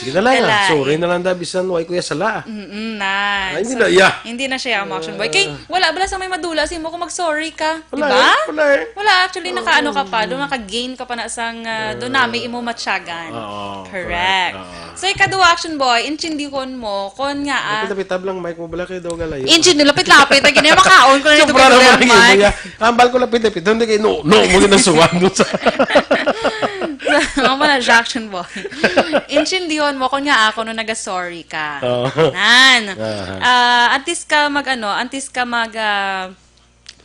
Sige na lang, ah. Sorry na lang da, bisan way ko ya sala. Mm, na. Ay, hindi na, yeah. Hindi na siya ang Action Boy. Kay, wala bala sa may madula sa imo kung mag-sorry ka. Di ba? Wala, eh. Wala, actually, naka-ano ka pa, doon naka-gain ka pa na sang, ah, doon nami imo matyagan. Oo, correct. So, ikaduha, Action Boy, intindihon mo, kon nga, ah, lapit-lapit lang, mic mo bala kayo daw galayo. Intindi, lapit-lapit, lagi na makaon ko na ito. Sobra naman ang imo, ya. Ambal ko lapit-lapit, hindi kayo, no, no, mo ginasuhan mo sa. Amo na siya, Action Boy. Intindihon mo, kon nga ako, no, naga-sorry ka. Oo. Nan. Aha. Ah, antes ka mag, ano, antes ka mag, ah,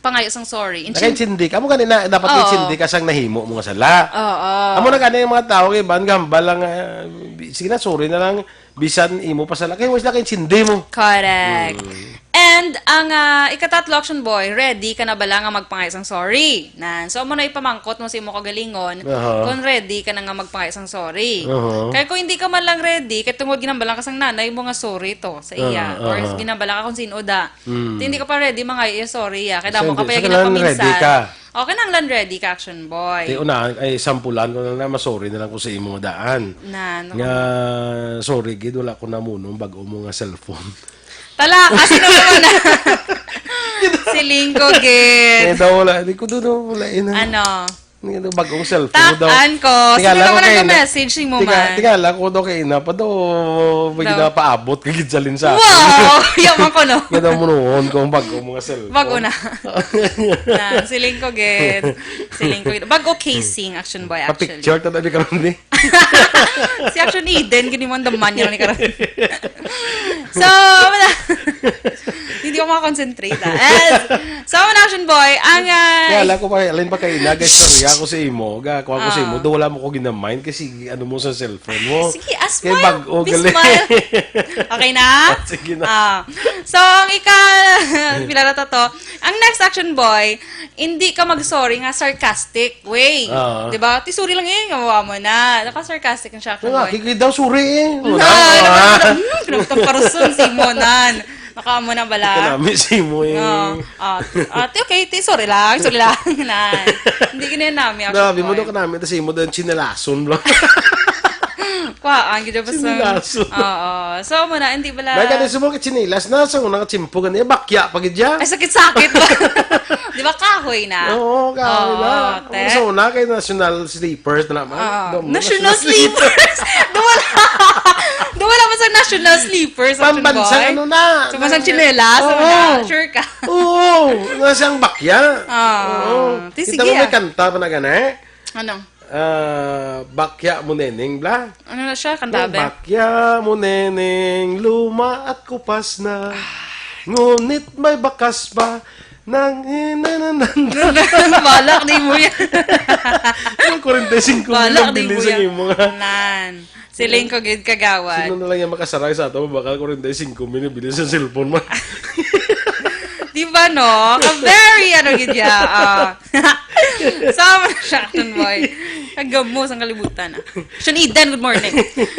pangayo sang sorry. Nakaintindi ka. Amo gani na, dapat intindi ka sang nahimo mo nga sala. Oo. Amo na gani ang mga tao, kay ban gamba lang, ah, sige na, sorry na lang. Bisan imo pa sala. Kay wala sila kaintindi mo. Correct. And ang, ah, ikatatlo, Action Boy, ready ka na bala nga magpangayo sang sorry? Nan, so, amo na ipamangkot mo sa imo kaugalingon kung ready ka na nga magpangayo sang sorry. Aha. Kay kung hindi ka man lang ready, kay tungod ginambala ka sang nanay mo nga sorry to sa iya, or ginambala ka kung sino da. Ti hindi ka pa ready mangayo iya sorry, ya. Kay damo ka pa ya ginapaminsan. Okay, nang lang ready ka, Action Boy. Ti una, ay, sampulan ko na lang, masorry na lang ko sa imo daan. Nan. Nga, sorry gid, wala ko namunong bag-o mo nga cellphone. Tala, kasi naman na. Si Linggo gid. Eh, daw wala. Di ko doon, wala, ina. Ano? Bagong cellphone mo daw. Taan ko. Sino naman ang message mo man? Tingala ko daw kay ina pa daw, may ginapaabot ka gid sa linsa. Wow! Yaman ko, no? Nga daw munuon ko ang bago mga cellphone. Bago na. Na, siling ko gid. Siling ko gid. Bago casing, Action Boy, actually. Pa-picture ta tabi karon ni. Si Action Eden, gini mo ang daman niya ni karon. So, wala. Hindi ko makakonsentrate, ah. Yes. So, ang Action Boy, ang, ah, Kaya lang ko pa, alin pa kay Ina, guys, sorry ako sa imo. Ga, kuha ko sa imo, Ah. do wala mo ko ginamind kasi ano mo sa cellphone mo. Sige, ah, Kay smile. bag-o, Be gali. smile. Okay na? Sige na. Ah. So, ang ika, pila na to to? Ang next Action Boy, hindi ka mag-sorry nga sarcastic way. Ah. Di ba? Ti sorry lang eh, nga mawa mo na. Naka-sarcastic ang Action Nga, Boy. kikita daw, sorry eh. Na, Wala. naka-, hmm, kinamtang karuson si Monan. Nakaamo na bala? Kanami si mo eh. Oo. Ah, ah, ti, okay, ti, sorry lang, sorry lang. Na. Hindi gina nami, Grabe mo actually. daw kanami, tas imo daw yung chinelason bro. Kuhaan, gid ba sa Chinelason. Oo. So, mo na, hindi bala May ka din sumulong ka chinelas na, sa unang katsimpo, gani, bakya pa gid ya. Ay, sakit-sakit ba? Di ba, kahoy na? Oo, kahoy na. Oo, te. Sa una, kay national slippers na naman. Oo. Daw mo, National national slippers. Daw wala. Daw wala man sa national slippers, Action Pambansang Boy. ano na. Sa bansang tsinelas, Oo. ano na. Sure ka? Oo. Nga siyang bakya. Ah, Oo. ti, Kita sige, mo may ah. kanta pa na gani? Ano? Ah, bakya mo neneng, bla? Ano na siya? Kanta, Yung be? bakya mo neneng, luma at kupas na. Ngunit may bakas pa. Nang, eh, na, na, na, na. Balak ni mo yan. Yung forty-five Balak mil ni bili mo sa yan. imo nga. Nan. Siling ko gid kagawad. Sino na lang yung makasarang sa ato, baka forty-five mil bili sa cellphone mo. Di ba, no? Ka very, ano, gid ya. Ah. Sama na siya, Action Boy. Kagamo sang kalibutan, ah. Action Eden, good morning.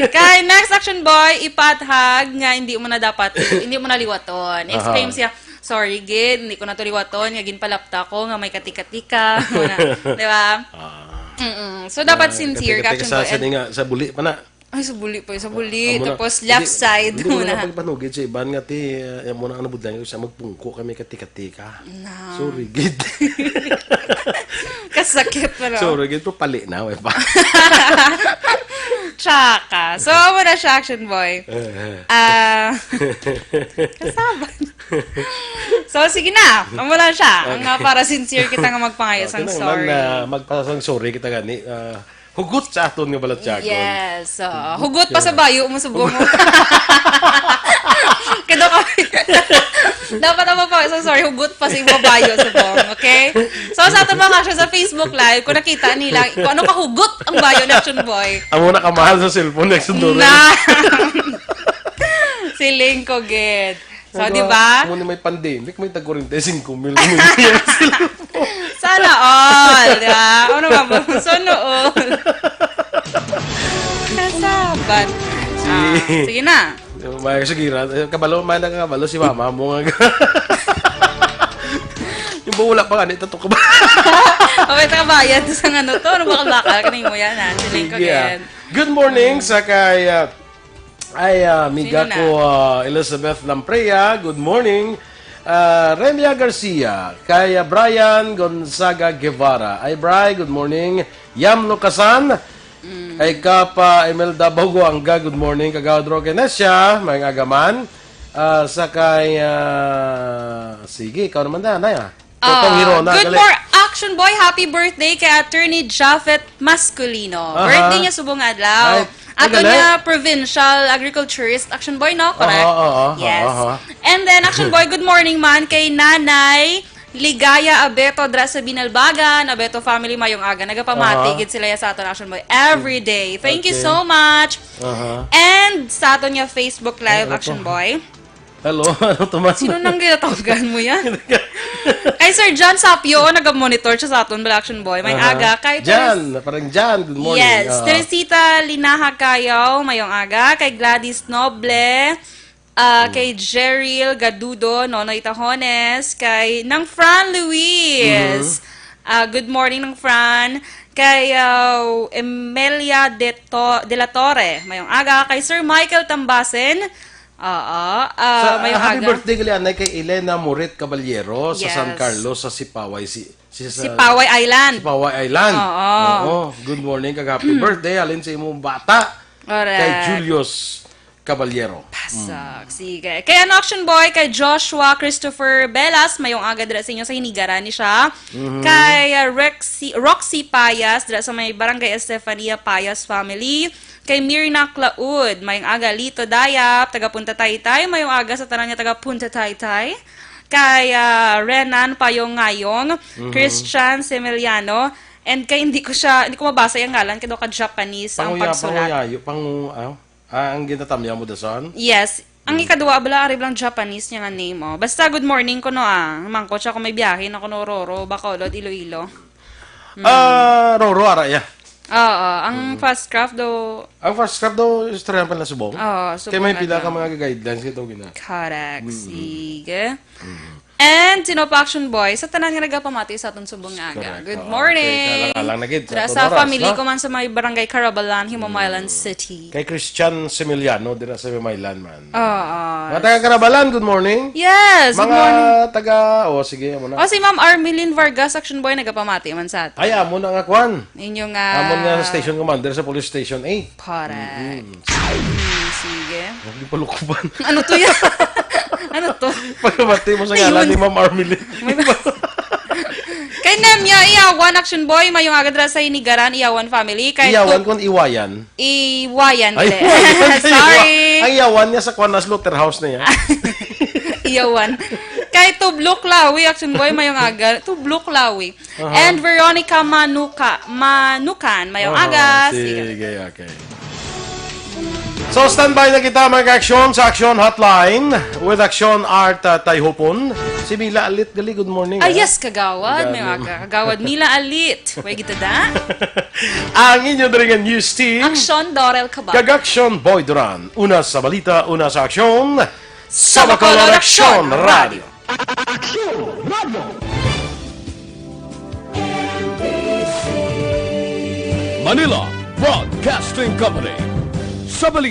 Kay next Action Boy, ipathag nga hindi mo na dapat, hindi mo na liwaton. Exclaim Aha. siya, "Sorry, gid, hindi ko na to liwaton, nga ginpalapta ko, nga may katika-tika." Wala. Di ba? Ah. Mm-mm. So, dapat Ah, sincere ka, katika-tika Action sa, Boy. sa, nga, sa buli pa na. Ay, sa buli pa, sa buli. Amo na. Tapos, left Hindi, side hindi mo mo na na. pagpanugid sa iban nga, ti, uh, amo na ang nabudlayan ko siya, magpungko kami katika-tika. Na. Sorry, gid. Kasakit pa, no? Sorry, gid, pero pali na, way pa. Tsaka. So, amo na siya, Action Boy. Eh, eh. Ah, kasaban. So, sige na. Amo lang siya. Ang, Okay. ah, para sincere kita nga magpangayo Okay sang lang man, sorry. ah, magpasang sorry kita gani. Ah, Hugot sa aton nga balatyagon. Yes, oo. Hugot pa sa bayo mo, subong mo. Kaya ka, dapat ako pa, so sorry, hugot pa sa imo bayo, subong, okay? So, sa aton mga kasya sa Facebook Live, kung nakita nila, kung ano kahugot ang bayo ni Action Boy. Amo na kamahal sa cellphone, next door. Na. Siling ko, gid. So, Ano, di ba? Amo ni may pandemic, may tag-forty-five mil kami. Sana all, di ba? Ano ba? Sana all. Kasabat. Si Ah, sige na. May sige ra. Eh, kabalo, may nakakabalo si mama mo nga. Yung ba wala pa nga, nito to ka ba? Okay, tabayad sa ano to? Ano ba kalbakal? Kanimo yan, ha? Siling ko Sige, ah. yan. Good morning sa kay, ah, Ay, ah, amiga Sino na? ko, ah, Elizabeth Lamprea, good morning. Ah, Remia Garcia, kay, ah, Brian Gonzaga Guevara. Ay, Bri, good morning. Yam Lucasan, Mm. kay Kapa Imelda Boguanga, good morning. Kagawad Roque Necia, maayong aga man. Ah, sa kay, ah, sige, ikaw naman na, Naya. Totong Ah, Hirona, good gali. mor-, Action Boy, happy birthday kay Attorney Japhet Masculino. Aha. Birthday niya subong adlaw. Ay, Ato ay, gali. niya provincial agriculturist, Action Boy, no? Correct? Oo, oo, oo, Yes. oo. And then, Action Boy, good morning man kay Nanay Ligaya Abeto dra sa Binalbagan. Abeto family, mayong aga. Nagapamati Aha. gid sila ya sa aton, Action Boy, every day. Thank you Okay. so much. Aha. And sa aton niya Facebook Live, Ano to? Action Boy. Hello, ano to man? Sino nang ginatawagan mo yan? Kay Sir John Sapio, oh, nag-monitor siya sa aton, Black Action Boy. May Aha. aga. Kay John, Teres- parang John, good morning. Yes, Ah. Teresita Linaha Kayaw, mayong aga. Kay Gladys Noble, ah, Hmm. kay Jeril Gadudo, Nonoy Tahones, kay Nang Fran Luis. Mhm. Ah, good morning, Nang Fran. Kay, ah, Emelia de To-, de la Torre, mayong aga. Kay Sir Michael Tambasen, Oo. Ah, Sa, may happy aga. Birthday gali anay kay Elena Moret Caballero sa San Yes. Carlos, sa Sipaway, si, si, sa Sipaway Island. Sipaway Island. Oo. Oo. Good morning, kag happy birthday halin sa imong bata, Correct. Kay Julius Caballero. Pasok. Sige. Kay ano, Action Boy, kay Joshua Christopher Belas, mayong aga dira sa inyo sa Hinigaran ni siya. Mhm. Kay, uh, Rexy, Roxy Payas, dira sa may Barangay Estefania Payas family. Kay Mirna Claud, mayong aga, Lito Dayap, taga Punta Taytay, mayong aga sa tanan nga taga Punta Taytay. Kay, uh, Renan Payong Ngayong, Mhm. Christian Semeliano, and kay hindi ko siya, hindi ko mabasa yung ngalan, kay daw ka Japanese ang Panguya-, pagsulat. Panguyayo, pangu-, ah, ah, ang ginatamya mo, dason? Yes. Ang Mm. ikaduha, bala, ari lang Japanese niya nga name, oh. Basta, good morning ko, no, ah. Mangkot siya kung may biyahe na ko, no, Roro, Bacolod, Iloilo. Mm. Ah, Roro, ara, ya. Oo, ang Mm. fast craft daw. Ang fast craft daw, istoryahan pa nila subong. Oo, Kay subong may na pila daw. Ka mga guidelines, ito, gina. Correct. Mm. Sige. Mm. And sino pa, Action Boy, sa tanan nga nagapamati sa aton subong nga aga. Correct. Good Oo. Morning. Okay, kalang-alang na gid sa Dira aton sa oras, family no? Ko man sa may barangay Carabalan, Himamaylan Mm. City. Kay Christian Similiano, dira sa Himamaylan man. Oo. Mga taga Carabalan, good morning. Yes, good Mga morning. Taga, oh, sige, amo na. Oh, si Ma'am Armelin Vargas, Action Boy, nagapamati man sa ato. Ay, amo na nga kwan. Inyo nga Amo nga station commander sa Police Station eight. Correct. Mm-mm. Mm, sige. Huwag niyo palukuban. Ano to yan? Ano to? Pagkabati mo sa Ayun. Ngalan ni Ma'am Armelin. May ba- Kay Nemia Iyawan, Action Boy, mayong aga dira sa Hinigaran, Iyawan family. Kay Iyawan tu- kun Iwayan? Iwayan, Ay, dili. Iwayan. Sorry. Ang Iyawan niya sa Kuanas Slaughterhouse na yan. Iyawan. Kay Tublok Lawi, Action Boy, mayong aga. Tublok Lawi. Aha. And Veronica Manuka, Manukan, mayong Aha, aga. Sige. Sige, okay. So, standby na kita, mga ka-aksyon, sa Aksyon Hotline with Aksyon Art, uh, Tayhupon. Si Mila Alit gali, good morning, Ah, ah. Yes, kagawad. May Gani. Mga kagawad. Mila Alit. Way gid ta da? Ang inyo diri nga news team. Aksyon Dorel Cabal. Kag Aksyon Boy Duran. Una sa balita, una sa aksyon. Sa Bacolod Aksyon Radio. Aksyon Radio. Manila Broadcasting Company. Sa balita.